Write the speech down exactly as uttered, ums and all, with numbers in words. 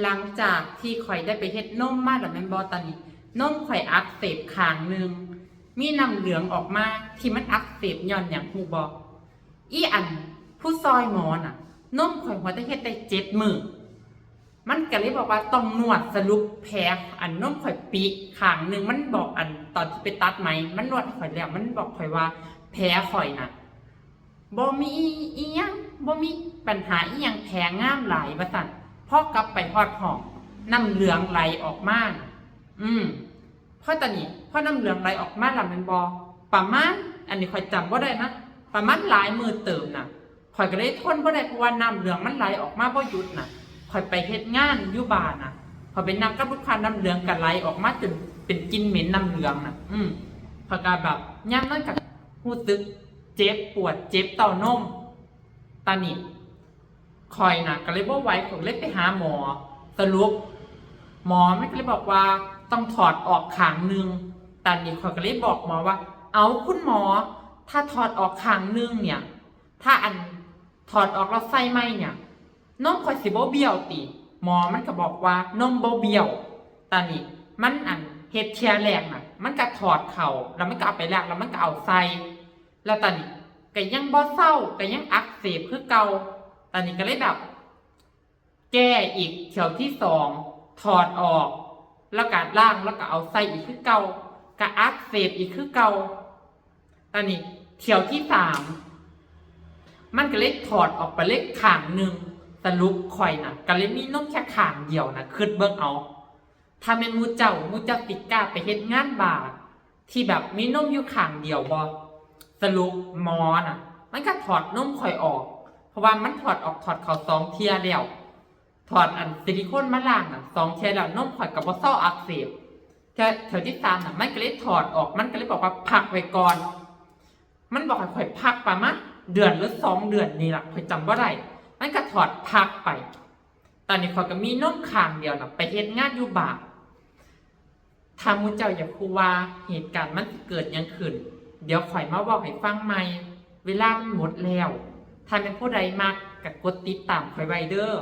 หลังจากที่ข่อยได้ไปเฮ็ดนมมาแล้วแม่นบ่ ตอนนี้นมข่อยอักเสบข้างหนึ่ง มีน้ำเหลืองออกมา ที่มันอักเสบย้อนหยังฮู้บ่ อีอันผู้ซอยหมอน่ะ นมข่อยหัวแต่เฮ็ดได้เจ็ดมื้อ มันก็เลยบอกว่าต้องนวด สรุปแผลอันนมข่อยปิข้างหนึ่ง มันบอกอันตอนที่ไปตัดไหม มันนวดให้ข่อยแล้ว มันบอกข่อยว่าแผลข่อยน่ะ บ่มีอีหยัง บ่มีปัญหาอีหยัง แผลงามหลายว่าซั่น พอกลับไปฮอดห้อง น้ำเหลืองไหลออกมา อืม พอตอนนี้ พอน้ำเหลืองไหลออกมาแล้วแม่นบ่ ประมาณ อันนี้ข่อยจำบ่ได้นะ ประมาณหลายมื้อเติบน่ะ ข่อยก็เลยทนบ่ได้ เพราะว่าน้ำเหลืองมันไหลออกมาบ่หยุดน่ะ ข่อยไปเฮ็ดงานอยู่บ้านน่ะ ข่อยไปนั่งกับลูกค้า น้ำเหลืองก็ไหลออกมาจนเป็นกลิ่นเหม็นน้ำเหลืองน่ะ อืม ข่อยก็แบบ ยามนั้นก็รู้สึกเจ็บปวด เจ็บเต้านม ตอนนี้ ข่อยน่ะก็เลยบ่ไหว ข่อยเลยไปหาหมอ สรุป หมอมันก็เลยบอกว่าต้องถอดออกข้างหนึ่ง ตอนนี้ข่อยก็เลยบอกหมอว่า เอาคุณหมอ ถ้าถอดออกข้างหนึ่งเนี่ย ถ้าอันถอดออกแล้วใส่ใหม่เนี่ย นมข่อยสิบ่เบี้ยวติ หมอมันก็บอกว่านมบ่เบี้ยว ตอนนี้มันอันเฮ็ดเทื่อแรกน่ะ มันก็ถอดเข้า แล้วมันก็เอาไปล้าง แล้วมันก็เอาใส่ แล้วตอนนี้ก็ยังบ่เซา ก็ยังอักเสบคือเก่า ตอนนี้ก็เลยแบบ แก้อีกเที่ยวที่สอง ถอดออก แล้วก็ล้าง แล้วก็เอาใส่อีกคือเก่า ก็อักเสบอีกคือเก่า ตอนนี้เที่ยวที่สาม มันก็เลยถอดออกไปเลยข้างหนึ่ง สรุปข่อยน่ะ ก็เลยมีนมแค่ข้างเดียวน่ะ คิดเบิ่งเอา ถ้าแม่นหมู่เจ้า หมู่เจ้าสิกล้าไปเฮ็ดงานบาร์ที่แบบมีนมอยู่ข้างเดียวบ่ สรุปหมอน่ะ มันก็ถอดนมข่อยออก เพราะว่ามันถอดออกถอดเข้าสองเทื่อแล้ว ถอดอันซิลิโคนมาล้างน่ะสองเทื่อแล้ว นมข่อยก็บ่เซาอักเสบ เทื่อ เทื่อที่สามน่ะ มันก็เลยถอดออก มันก็เลยบอกว่าพักไว้ก่อน มันบอกให้ข่อยพักประมาณเดือนหรือสองเดือนนี่ล่ะ ข่อยจำบ่ได้ มันก็ถอดพักไป ตอนนี้ข่อยก็มีนมข้างเดียวน่ะ ไปเฮ็ดงานอยู่บาร์ ถ้าหมู่เจ้าอยากรู้ว่าเหตุการณ์มันสิเกิดหยังขึ้น เดี๋ยวข่อยมาเว้าให้ฟังใหม่ เวลามันหมดแล้ว ถ้าแม่นผู้ใดมักก็กดติดตามข่อยไว้เด้อ